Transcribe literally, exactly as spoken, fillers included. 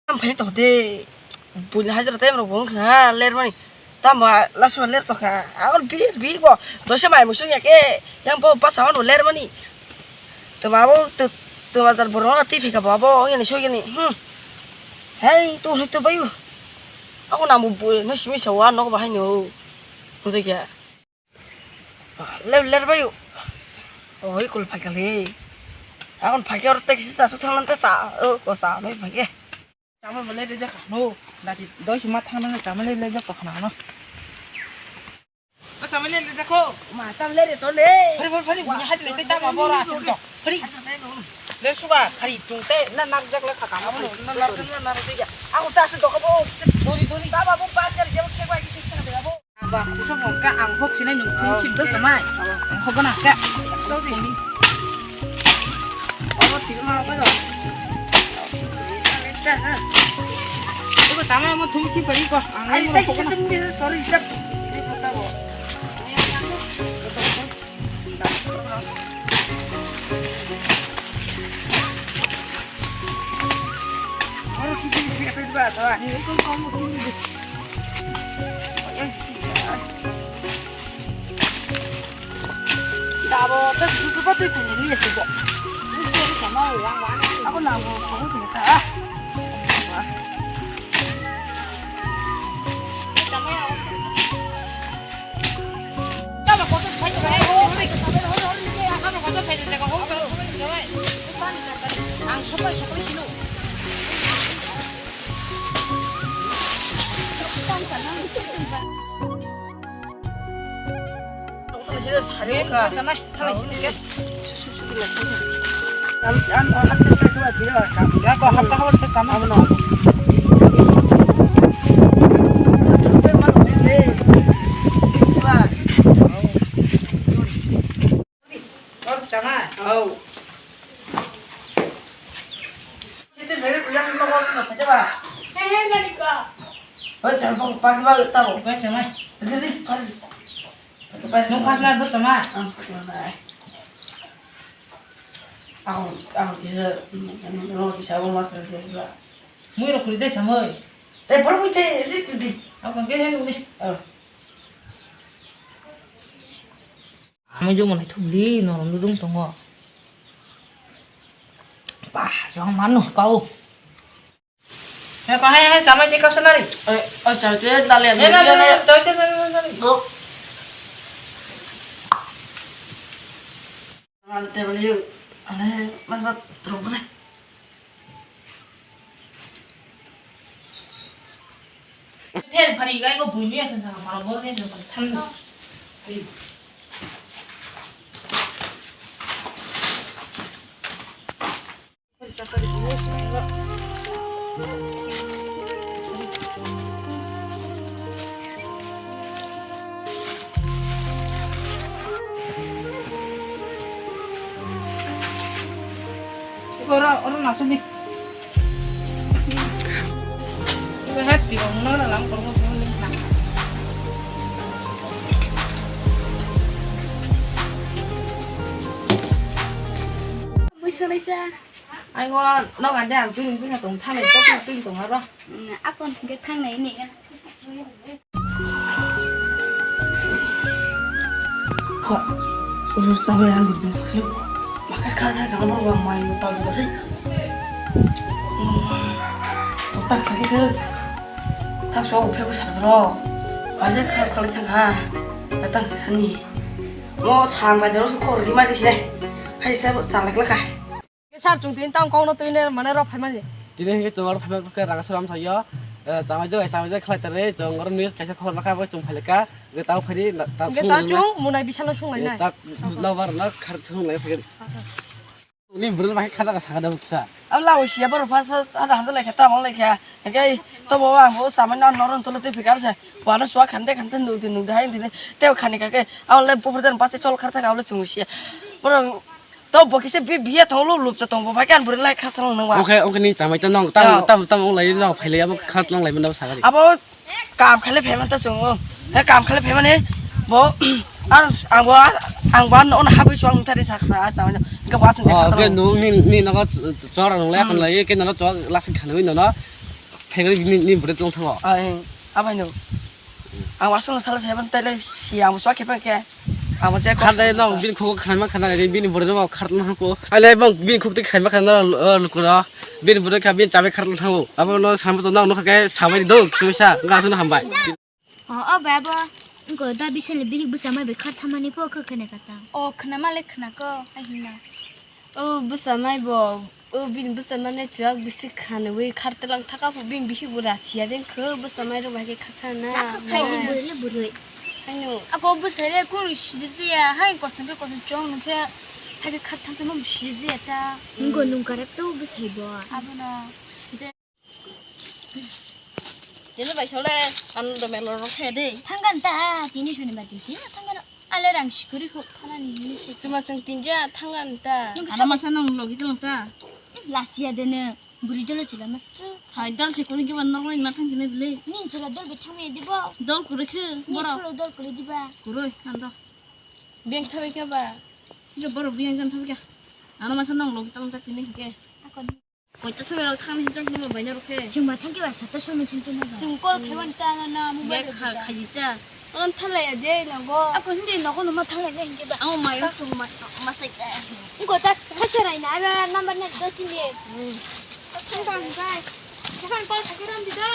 Tam phai to de. Bul hajar time rok bong kha ler mani. Tam ba last one ler to kha. Agon bi bi bo. Dosa mai musu ya ke. Yang bo pas agon ler mani. To ba bo to to ba jar boro ti phika ba bo yang so ni. Hmm. Hei to hli to bayu. Aku namu bu no simi sawa nok bahai no. Mujhe kya? Ler ler bayu. Oi kul phai kali. Akon phai khe oro taxi sa su thang te sa. O ko sa noi phai khe. Chama bole le jak no. Dati doi sima thang na chama le le jak khna no. Chama le le jak ko. Ma chama le to le. Phari phari phari bunya hadi le ta ma bora to. Phari. Le suba phari tung te na nak jak le kha kam. Na nak na nak. Aku ta se dokabo. Dori dori. Ta ba bo ba jar je khek ba ki se thang de abo. Ba, kusum hongka ang hok sinai nung thum khim do samai. Ang hok gana ka. Sorry. Abo tiri ma ba do. Abo tama mo thum khim pari ko. Ang ai mo tai ko kisum ni sorry jab. Ini kota bo. Oro kiti kiti kata ba ta. Ini ko ko mo thum. Dabo ta dudu ba tui tui ni ese bo. Ako na bo ko ko ta. Tama ko to phai to. Tama ko to phai to. Ang sopai sopai sino. Siti beri kuyang lima kau tu sampai coba. Hei, hei, Malika. Hei, jangan pakai pakai bau tahu. Oke, jangan. Jadi, pakai. Pakai, pakai. Nung pas lah, bos sama. Ah, pakai, pakai. Aku, aku bisa, aku bisa, aku makan dia juga. Mui rok kuri de chamoi. Eh, baru mui te, siti. Aku kan keheng ni. Oh. Amai jongma naithok di, norok nw dong tongo. Bah, jong manu kau. He, kahai, he, chamai di kau sanari. Eh, oh, chamai di dali. He, dali, dali, chamai di dali, dali. Oh. Dali, dali, yuk. Ane, mas bat, terus mana? Thel phari gai ko bui ni asan sama pharo bol ni asan phari tham na. Oro, oro nasuni. Ito hep di bang nang lang kormo kormo ni na. Muisa muisa. Ai wa, no gande ang tuin tuin tong thang ni to tuin tong aro. Apon ke thang nai ni. Kok, usus cabai yang di bawah sih. Makan kagak kalau mau uang main utang juga sih. Utang kagak ke. Tak so udah besar terus. Aja kalau kali tengah datang hani. Mau sampai terus kor lima di sini. Hai saya salah lekah. Sir, chwng tini tamo kokno twi ne mane rw phaimani. Tini hwnkhe chwng oro phaibai khe rang salam saio. Eh, chamai jwk, chamai jwk khlai tare, chwng oro news kaisa khobor lakha, abo chwng phailika. Hwnkhe tamo phaidi, ta hwnkhe ta chwng munai bisalo sunglainai. Eh, ta lobar no khar sunglainai phai. Ni bwrwini bai kha jaga sakha da kisa. Abla usia boro phas phas ada handa laikha, tamo laikha. Hwnkhe to bo ang bo chamai no noron tole twi phikar se. Wano suwa khante khante nukdi nukdi hai tini. Tei khani kake, abla bupur dan base chol khar thaka abla chwng usia. Boro To bo kisa bi biya tongo, lup lup cha tongo, bai kan bwrwi lai kha tong nang ba. Oke, oke, ni chamai ta nong, tam, tam, tam, ong lai, nong phai lai, abo kha tong lai, mano sagari. Abo kam khale phaima ta chungo. He kam khale phaima ni bo, ar ang bo, ar ang bo no habwi chuang thari sa kha, chamai no. Ga ba sung Oh, kha oke, tong. Nung ni, ni nogo chora nung lai, Hmm. Kon lai, ke nono chora lasik khana wi nono. Hengri ni, ni bwrwi tong thango. Ah, eh, abai no. Ang wasung sala seven tele si ang swa kepa ke. Ang je Khar dai no, bini khuk khanma khana dai, bini bwrwi no khar tong thango. Ale bang bini khuk ti khanma khana, eh, lukura. Bini bwrwi kha bini chabai khar tong thango. Abo no sambo to no, no kha ke sabai do, sumisa, ga sunu hambai. O, o baba, ngo da bisali bini bwsa mai bai khar thamani pho khe khene kata. O, khna male khna ko, ai hina. O bwsa mai bo, o bini bwsa mane chwk bisi khanwi khar telang thaka pho bini bihik bo rachiya den kho bwsa mai rok bai khe khar thana. Hai ni bwrwi le bwrwi. Haino. Ako bwsa le kun siji ya, hai kosom pe kosom chong nung khe, hai khe khar thansa mo siji ya ta. Ngo nung karak to bwsai bo. Abono. Je Tini bai sole, ano do melo rok khe de. Thangkan ta, tini suni ba tini thangkan. Ale rang sikuri kho, thana ni ni se. Tuma seng tinja thangkan ta. Nung Ano sa masa nang logi tong ta. Lasia de ne, buri dolo sila mas. Hai dal se kuri ke ban normal ma thang kine bile. Nin sila dol be thang me dibo. Dol kuri khe, Ni boro. Sila dol kuri diba. Kuroi, ando. Beng thabe ke ba. Sila boro beng jan thabe ke. Ano masa nang logi tong ta tini ke. Ako Koita sobe rok thangni hwnkhe hwnba baina rok khe. Chwng ba thangki ba sata somi thangki na ba. Chwng call khaiban ta na na mobile Ge rok kha da. Khaji ta. On thalai de nogo. Ako hindi nogo no ma thalai na hindi ba. Ang mai ang tung ma ma sai ta. Ngo ta khasa rai na ara number na do chini. Hmm. Thang ba hwnkhe. Seven call khairam di do.